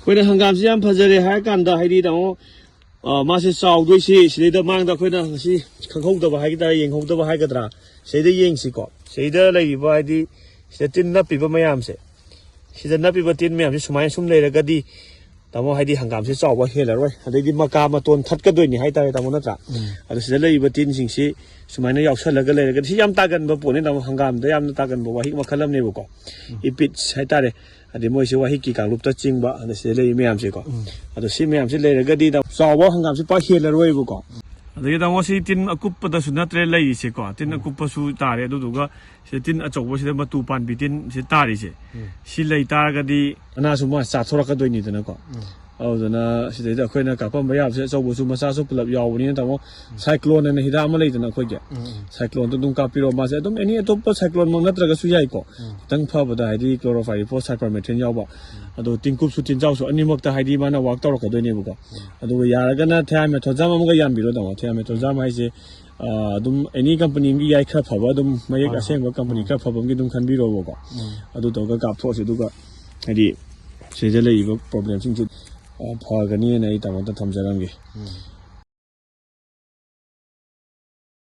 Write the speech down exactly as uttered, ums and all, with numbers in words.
ꯑꯩꯈꯣꯏꯅ ꯍꯪꯒꯥꯝꯁꯤ ꯌꯥꯝ ꯐꯖꯔꯦ ꯍꯥꯏꯔ ꯀꯥꯟꯗ, ꯍꯥꯏꯗꯤ, ꯇꯥꯃꯣ, ꯑ, ꯃꯥꯁꯦ ꯆꯥꯎꯗꯣꯏꯁꯤ ꯁꯤꯗꯩꯗ ꯃꯥꯡꯗ ꯑꯩꯈꯣꯏꯅ ꯉꯁꯤ ꯈꯪꯍꯧꯗꯕ ꯍꯥꯏꯒꯗ꯭ꯔꯥ, ꯌꯦꯡꯍꯧꯗꯕ ꯍꯥꯏꯒꯗ꯭ꯔꯥ, ꯁꯤꯗꯩꯗ ꯌꯦꯡꯁꯤꯀꯣ꯫ ꯁꯤꯗꯩꯗ ꯂꯩꯔꯤꯕ, ꯍꯥꯏꯗꯤ, ꯁꯤꯗ ꯇꯤꯟ ꯅꯞꯄꯤꯕ ꯃꯌꯥꯝꯁꯦ, ꯁꯤꯗ ꯅꯞꯄꯤꯕ ꯇꯤꯟ ꯃꯌꯥꯝꯁꯤ ꯁꯨꯃꯥꯏꯅ ꯁꯨꯝ ꯂꯩꯔꯒꯗꯤ, ꯇꯥꯃꯣ, ꯍꯥꯏꯗꯤ, ꯍꯪꯒꯥꯝꯁꯤ ꯆꯥꯎꯕ ꯍꯦꯜꯂꯔꯣꯏ, ꯑꯗꯩꯗꯤ ꯃꯀꯥ ꯃꯇꯣꯟ ꯊꯠꯀꯗꯣꯏꯅꯤ ꯍꯥꯏꯇꯥꯔꯦ, ꯇꯥꯃꯣ, ꯅꯠꯇ꯭ꯔꯥ? ꯑꯗꯣ ꯁꯤꯗ ꯂꯩꯔꯤꯕ ꯇꯤꯟꯁꯤꯡꯁꯤ ꯁꯨꯃꯥꯏꯅ ꯌꯥꯎꯁꯜꯂꯒ ꯂꯩꯔꯒꯗꯤ, ꯁꯤ ꯌꯥꯝ ꯇꯥꯒꯟꯕ ꯄꯣꯠꯅꯤ, ꯇꯥꯃꯣ, ꯍꯪꯒꯥꯝꯗ ꯌꯥꯝꯅ ꯇꯥꯒꯟꯕ ꯋꯥꯍꯤꯛ ꯃꯈꯜ ꯑꯃꯅꯦꯕꯀꯣ꯫ Aphids ꯍꯥꯏꯇꯥꯔꯦ꯫ ꯑꯗꯩ ꯃꯣꯏꯁꯦ ꯋꯥꯍꯤꯛꯀꯤ ꯀꯥꯡꯂꯨꯞꯇ ꯆꯤꯡꯕ, ꯑꯗ ꯁꯤꯗ ꯂꯩꯔꯤ ꯃꯌꯥꯝꯁꯦꯀꯣ꯫ ꯑꯗꯣ ꯁꯤ ꯃꯌꯥꯝꯁꯦ ꯂꯩꯔꯒꯗꯤ, ꯇꯥꯃꯣ, ꯆꯥꯎꯕ ꯍꯪꯒꯥꯝꯁꯦ ꯄꯥꯛ ꯍꯦꯜꯂꯔꯣꯏꯕꯀꯣ꯫ ꯑꯗꯒꯤ, ꯇꯥꯃꯣ, ꯁꯤ ꯇꯤꯟ ꯑꯀꯨꯞꯄꯗꯁꯨ ꯅꯠꯇ꯭ꯔꯦ ꯂꯩꯔꯤꯁꯦꯀꯣ, ꯇꯤꯟ ꯑꯀꯨꯞꯄꯁꯨ ꯇꯥꯔꯦ, ꯑꯗꯨꯗꯨꯒ ꯁꯤꯗ ꯇꯤꯟ ꯑꯆꯧꯕꯁꯤꯗ ꯃꯇꯨ ꯄꯥꯟꯕꯤ ꯇꯤꯟ ꯁꯤ ꯇꯥꯔꯤꯁꯦ, ꯁꯤ ꯂꯩ ꯇꯥꯔꯒꯗꯤ ꯃꯅꯥꯁꯨ ꯃꯥ ꯆꯥꯊꯣꯔꯛꯀꯗꯣꯏꯅꯤꯗꯅꯀꯣ꯫ ꯑꯗꯨꯗꯨꯅ ꯁꯤꯗꯩꯗ ꯑꯩꯈꯣꯏꯅ ꯀꯥꯞꯄꯝꯕ ꯌꯥꯕꯁꯦ ꯑꯆꯧꯕꯁꯨ ꯃꯆꯥꯁꯨ ꯄꯨꯂꯞ ꯌꯥꯎꯕꯅꯤꯅ, ꯇꯥꯃꯣ, cyclone ꯍꯥꯏꯅ ꯍꯤꯗꯥꯛ ꯑꯃ ꯂꯩꯗꯅ ꯑꯩꯈꯣꯏꯒꯤ, cyclone ꯗꯣ ꯑꯗꯨꯝ ꯀꯥꯞꯄꯤꯔꯣ꯫ ꯃꯥꯁꯦ ꯑꯗꯨꯝ ꯑꯦꯅꯤ ꯑꯇꯣꯞꯄ cyclone ꯃꯛ ꯅꯠꯇ꯭ꯔꯒꯁꯨ ꯌꯥꯏꯀꯣ, ꯈꯤꯇꯪ ꯐꯕꯗ, ꯍꯥꯏꯗꯤ chlorpyrifos, cypermethrin ꯌꯥꯎꯕ꯫ ꯑꯗꯣ ꯇꯤꯟꯀꯨꯞꯁꯨ ꯇꯤꯟꯖꯥꯎꯁꯨ ꯑꯅꯤꯃꯛꯇ, ꯍꯥꯏꯗꯤ, ꯃꯥꯅ work ꯇꯧꯔꯛꯀꯗꯣꯏꯅꯦꯕꯀꯣ꯫ ꯑꯗꯨꯒ ꯌꯥꯔꯒꯅ thiamethoxam ꯑꯃꯒ ꯌꯥꯟꯕꯤꯔꯣ, ꯇꯥꯃꯣ꯫ Thiamethoxam ꯍꯥꯏꯁꯦ, ꯑ, ꯑꯗꯨꯝ ꯑꯦꯅꯤ ꯀꯝꯄꯅꯤ ꯑꯃꯒꯤ ꯌꯥꯏ, ꯈꯔ ꯐꯕ, ꯑꯗꯨꯝ ꯃꯌꯦꯛ ꯑꯁꯦꯡꯕ ꯀꯝꯄꯅꯤ ꯈꯔ ꯐꯕ ꯑꯃꯒꯤ ꯑꯗꯨꯝ ꯈꯟꯕꯤꯔꯣꯕꯀꯣ꯫ ꯑꯗꯨ ꯇꯧꯔꯒ ꯀꯥꯞꯊꯣꯛꯑꯁꯤ, ꯑꯗꯨꯒ, ꯍꯥꯏꯗꯤ, ꯁꯤꯗ ꯂꯩꯔꯤꯕ problem ꯁꯤꯡꯁꯤ, ꯑ, ꯐꯒꯅꯤꯅ ꯑꯩ ꯇꯥꯃꯣꯗ ꯊꯝꯖꯔꯝꯒꯦ꯫